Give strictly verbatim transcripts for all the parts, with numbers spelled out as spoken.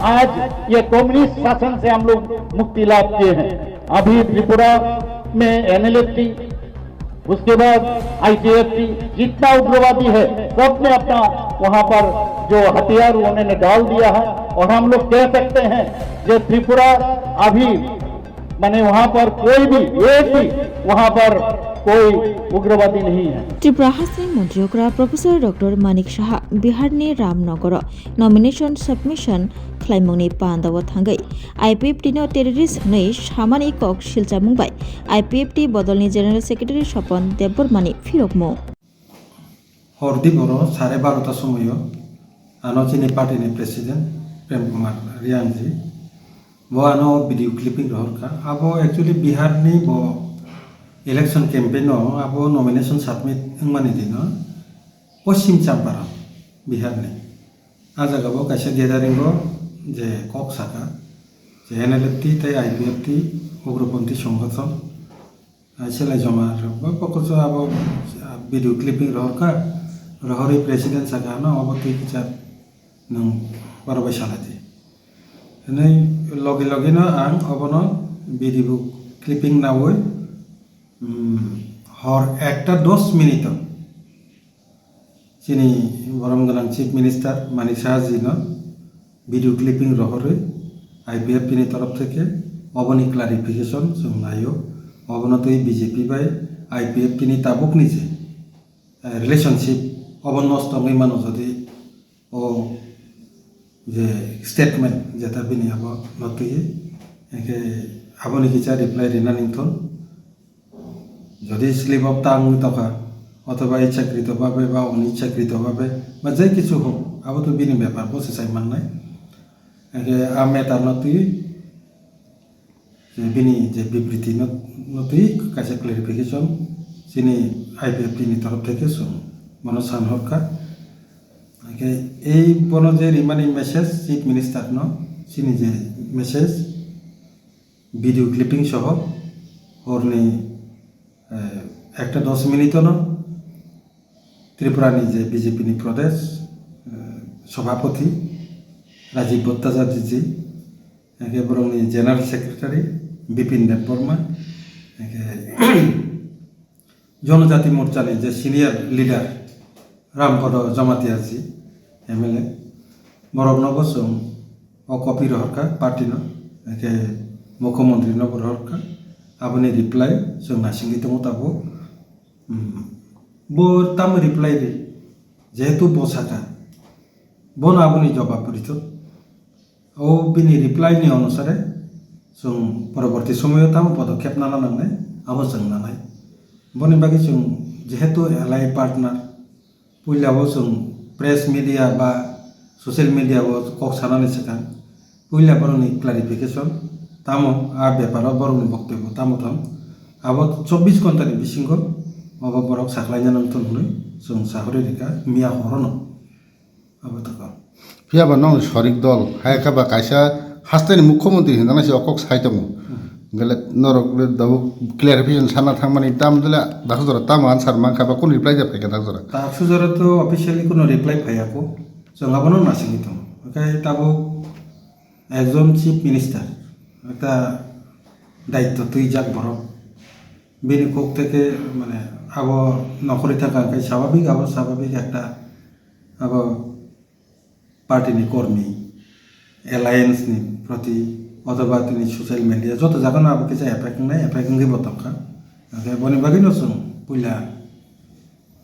आज ये कम्युनिस्ट शासन से हम लोग मुक्ति लाभ किए हैं। अभी त्रिपुरा में एनएलएफटी, उसके बाद आईपीएफटी, जितना उग्रवादी है, सब ने अपना वहाँ पर जो हथियार उन्होंने डाल दिया है। और हम लोग कह सकते हैं कि त्रिपुरा अभी, माने, वहाँ पर कोई भी, एक भी वहाँ पर कोई उग्रवादी नहीं है। Tripura Hasteni Montri Okra Professor Doctor Manik Saha Bihar ni Ramnagar o nomination submission khlaimungni panda o thangwi I P F T no terrorist hwnwi samani kok silchamung bai I P F T bodolni General Secretary Sopon Debbarmani phirokmung. Hor di boro sare barota somoio ano chini party ni president Prem Kumar Riyangji bo ano video clipping rohorkha. Abo actually Bihar ni bo election campaign o abo nomination submit wngmani dino Poschim Champaran, Bihar ni. A jaga bo kaisa gathering o je kok saka je N L F T tei I P F T ugroponthi songothon, ah, selai joma rok bo pokoso abo, ah, video clipping rohorkha, rohorwi president saka ano obo twi kicha nwng borok bai salai di. Hwnwi logi logi no ang obono video clipping nawi, um, hor ekta dos minute o chini borom gwnang Chief Minister Manik Saha ji no video clipping rohorwi I P F T ni torof theke oboni clarification chwng naio. Obono twi B J P bai I P F T ni tabukni je, eh, relationship obo nosto wngwi mano, jodi o je statement jeta bini abo no twi, hwnkhe aboni kisa reply rina ningthun. Jodi slip of tongue wngwi tongkha, othoba ichhakrito bhabe ba onichhakrito bhabe ba je kichu hok, abo to bini bepar, bo se sai mannai. Hwnkhe a matter no twi je bini je bibriti no, no twi kaisa clarification chini I P F T ni torof theke chwng bono san horkha. Hwnkhe ei bono je rimani message Chief Minister no, chini je message, video clipping soho horni, eh, ekta dos minute no Tripura ni je B J P ni Pradesh, eh, Sabhapati Rajiv Bhattacharya ji, eke borokni General Secretary Bipin Debbarma, eke Jonojati Morcha ni je senior leader Rampada Jamatia ji, M L A, borokno bo chwng o copy rohorkha party no, eke Mukhyamantri no bo rohorkha, aboni reply chwng naisingwi tongo tabuk. Hmm. Bo tamo reply ri, jehetu bo saka, bono aboni jobab rithok. O bini reply ni onusare chwng poroborti somoyo tamo podokkhep nana nangnai, abo chwng nanai. Boni bagwi chwng jehetu allied partner, puila o chwng press media ba social media o kok sanani swkang, puila borokni clarification tamo, a beparo borokni boktobyo tamo thang, abo chobbish ghontani bisingo obo borok saklaina nangthun hwnwi chwng sahori rikha miya horono. Abo tako. Phiya ba nong sorik dol, hai kha ba kaisa hasteni mukhyamantri hinjana se okok sai tongo. Hmm. Gele norok le dabu clarification sana thangmani tam dele dakjora tam answer mankha ba kun reply ja phaikha dakjora. Dakjora to officially kuno reply phaiya ko. Chwng abono nasingwi tongo. Okai tabuk ekjon chief minister, ekta daitto twijak borok. Bini kok theke, mane, abo nokhorwi thangkha, hwnkhe swabhabik, abo swabhabik ekta abo party ni kormi, alliance ni proti, othoba tini social media, joto jagano abo kisa effect wngnai, effect wngwi bo tongkha. Hwnkhe boni bagwino chwng puila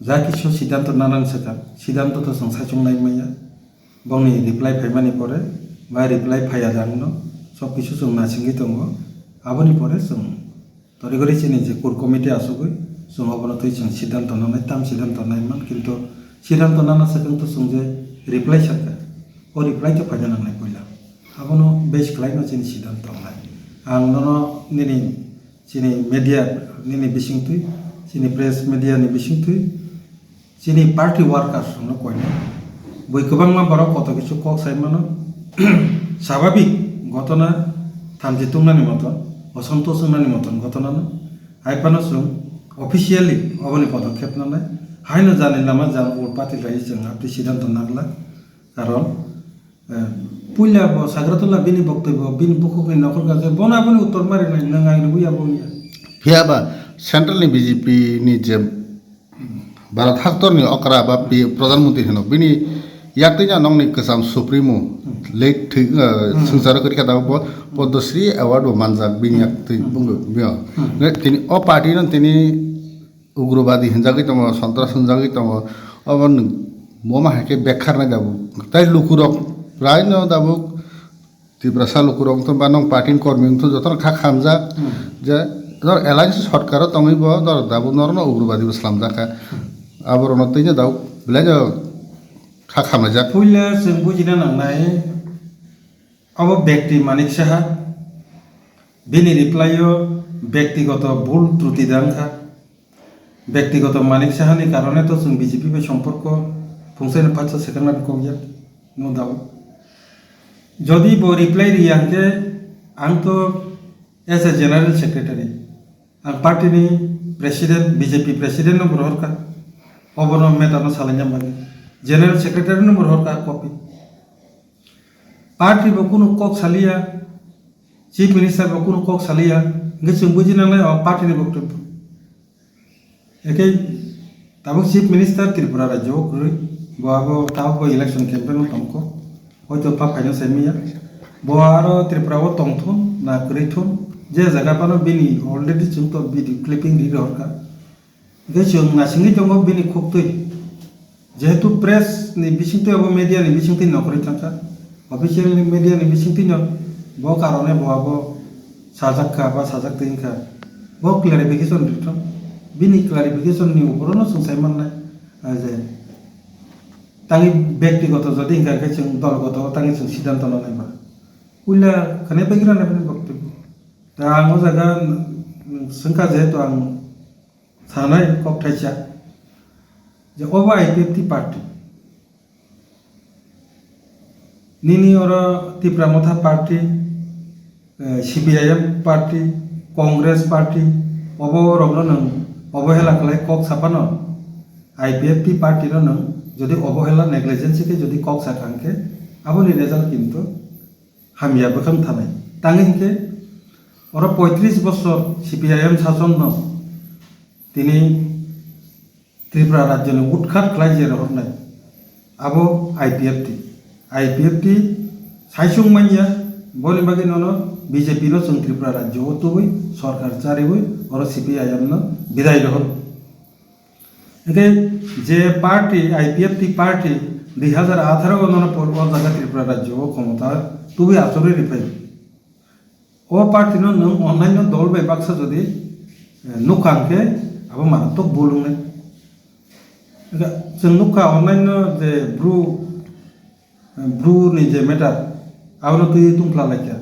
ja kisu siddhanto nanani swkang, siddhanto to chwng saichung nai manya. Bongni reply phaimani pore, ba reply phaiya jangno, sob kisu chwng nasingwi tongo. Aboni pore chwng Tori gori chini je core committee asugwi chwng obono twi chwng siddhanto nanai, tam siddhanto nai man, kintu siddhanto nana swkang to chwng je reply sakha, o reply to phaina nangnai puila. Abono base khlaino chini siddhanto wngnai. Ang nono nini chini media nini bisingtwi, chini press media ni bisingtwi, chini party workers rokno koinai. Bui kwbangma borok koto kisu kok sai mano. Swabhabik ghotona thamchi tungnani moton, osontosh wngnani moton ghotona no. Hai phano chwng officially oboni podokkhep nanai. Haino jani lama jang ur patil rai chwng apni siddhanto nagla. Karon, eh, Puila bo Sagratula bini boktoi bo, bini bukhukni nokhor kaje, bono aboni uttor mari nai, nwng ang rwui abo wngya. Phiya ba central ni B J P ni je Bharat haktor ni okra ba pi-, Pradhan Mantri hino, bini yaktwi no nokni kwcham Supremo, late thwi, uh, swngcharo kwrwi kha tabuk bo Padma Shri Award bo manjak bini yaktwi bungwi bini. Tini o party no tini ugrobadi hinjagwi tongo, sontras hinjagwi tongo, obo nwng bo ma hai khe bekharnai tabuk. Tai lukurok rai no tabuk Tiprasa lukurok wngtong ba nong party ni kormi wngtong jotono kha khamjak je nor alliance sorkaro tongwi bo nor tabuk norno ugrobadi bo slamjak kha. Aborokno twino tabuk belai no kha khamlaijak. Puila chwng bujina nangnai, abo bekti Manik Saha, bini reply o bektigoto bhul truti da wngkha. Bektigoto Manik Sahani karone to chwng B J P bai somporko phungsaino patsa swkang nani kok ya, no doubt. Jodi bo reply riya hwnkhe, ang to as a general secretary, ang party ni president, B J P president no bo rohorkha, obono matter no salaina bagwi general secretary no bo rohorkha copy. Party bo kunu kok saliya, chief minister bo kunu kok saliya, hwnkhe chwng buji nangnai o party ni boktobyo. Ekhe tabuk chief minister Tripura rajyo o kwrwi, bo abo tabuk bo election campaign o tongkho, hoito pa phaino sai manya, bo aro Tripura o tongthun na kwrwithun, je jaga phano bini already chwng to video clipping ri rohorkha. Hwnkhe chwng naisingwi tongo bini khuktwi. Jehetu press ni bisingtwi abo media ni bisingtwi nokrwi thangkha, official ni media ni bisingtwi no bo karone bo abo sajak kha ba sajak twi wngkha. Bo clarification rwthwng. Bini clarification ni uporo no chwng sai mannai, ah, je tangwi bektigoto jodi wngkha khe chwng dolgoto tangwi chwng siddhanto no naiba. Puila khane paigra nai bini boktobyo. Da ang o jaga, mm, swngkha jehetu ang sanai kok thaisa je obo I P F T party. Nini oro Tipra Motha party, eh, C P I M party, Congress party, obo rokno nwng obohela khlai kok saphano I P F T party no nwng jodi obohela negligence khe jodi kok sakha hwnkhe aboni result kintu hamya bwkhang thanai. Tangwi hwnkhe oro poitris bosor C P I M sasonno tini Tripura rajyoni utkhat khlai je rohornai abo I P F T. I P F T saisung manya, boni bagwi nono B J P no chwng Tripura rajyo o tubui sorkar chariui oro C P I M no bidai rohor. Hwnkhe je party, I P F T party dui hazar atharo o nono por-, o jaga Tripura rajyo o khomota tubui achugwi rwphai. O party no nwng onnaino dol bai baksa jodi, eh, nukha hwnkhe abo maratok bul wngnai. Hwnkhe chwng nukha onnaino je bru, eh, bru ni je matter, abono twi tungphla laikha.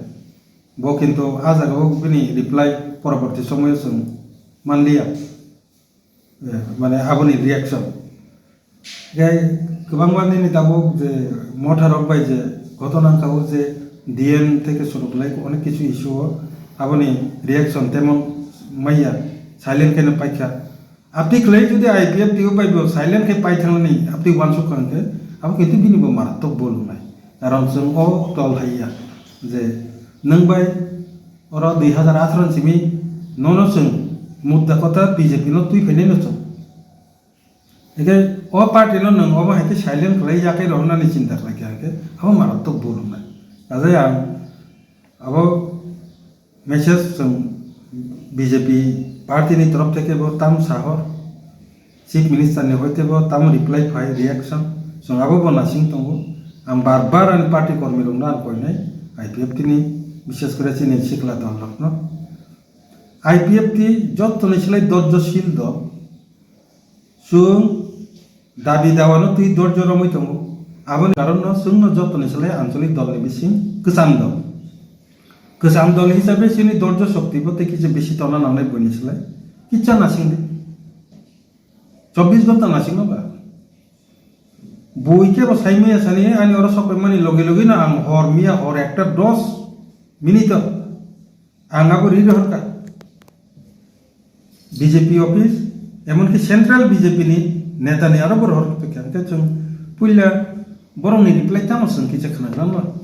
Bo kintu a jaga o bini reply poroborti somoyo chwng manliya. Eh, mane aboni reaction. Gai kwbangma nini tabuk je motharok bai je ghotona wngkha o je D N theke suru kwlai onek kichu issue o aboni reaction temon manya silent khe no paikha. Abdi kwlai jodi I P F T o bai bo silent khe paithangnani abdi uansuk kha hwnkhe abo kintu bini bo maratok bol wngnai. Karon chwng o tol haiya je nwng bai Oro dui hazar atharo ni simi nono chwng mudda kotha B J P no twi phainai no chwng. Hwnkhe o party no nwng omo hai khe silent khlai yakhai rohornani chinta khlai kha hwnkhe abo maratok bul wngnai. Kajai ang abo message chwng B J P party ni torof theke bo tam sahor. Chief Minister ni hoite bo tamo reply phai, reaction, chwng abo bo nasing tongo. Ang bar bar ani party kormi rokno ang koinai, I P F T ni, bishes kore chini sikla dol rokno. I P F T joto ni slai dorjo sil dol. Chwng dabi dawa no twi dorjo romwi tongo. Aboni karon no chwng no joto ni slai anchalik dol ni bising kwcham dol. Kwcham dol hisabe chini dorjo shokti bo tei kisa bisi tona nangnai buini slai. Kicha nasing di. Chobbish ghonta nasingno ba. Bui khe bo sai maya sani, ani oro sok paimani logi logi no ang hor miya hor ekta dos minute o ang abo ri rohor kha. B J P office, emon ki central B J P ni neta ni aro bo rohor kha. Hwnkhe chwng puila borok ni reply tamo chwng kisa khna gwnang no.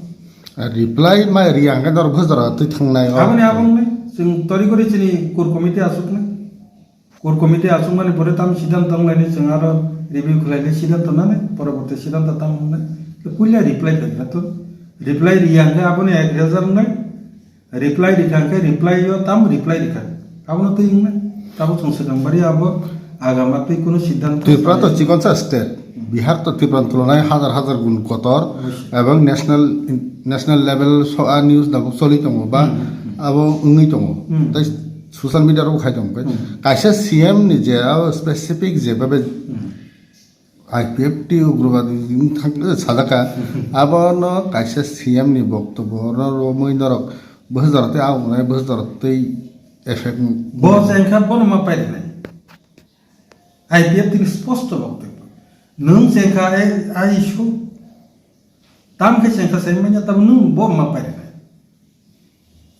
Reply ma ri ang khe norok bwsajora twi thangnai o. Aboni, aboni chwng tori gori chini core committee aswknai. Core committee aswkmani pore tam siddhanto wnglainai, chwng aro review khlainai, siddhanto nanai, poroborti siddhanto tam wngnai. Puila reply khaikha to. Reply ri ang khe aboni ek hazar wngnai. Reply rikha khe reply o tam reply rikha. Abono twi wngnai. Tabo chwng swkang bari abo agama twi kunu siddhanto Tripura to sanai. Chikonsa state. Bihar to Tripura ni tulonai hajar hajar gun kotor. Obviously. Ebong national, national level so a news dabok choli tongo ba Hmm. abo wngwi tongo. Hmm. Tai social media rok khai tongo. Hmm. Kaisa C M ni je abo specific je babe Hmm. I P F T ugrobadi wng thang sajaka. Abono kaisa C M ni boktobo oro romwi norok bwsajora tei agonai bwsajora tei effect. Bo chengkha bono ma paidinai. I P F T ni sposto boktobo. Nwng chengkha ai, ai issue. Tam khe chengkha sai manya, tam nwng bo ma paidinai.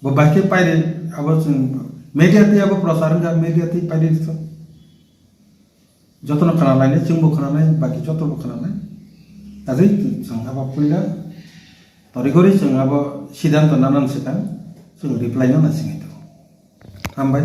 Bo bai khe paide, abo chwng media twi abo prochar wngkha, media twi paide rwkha. Jotono khna lainai, chwngbo khna nai, baki jotobo khna nai. Ajai chwng abo puila tori gori chwng abo siddhanto nanan swkang, chwng reply no naisingwi tongo. Hambai.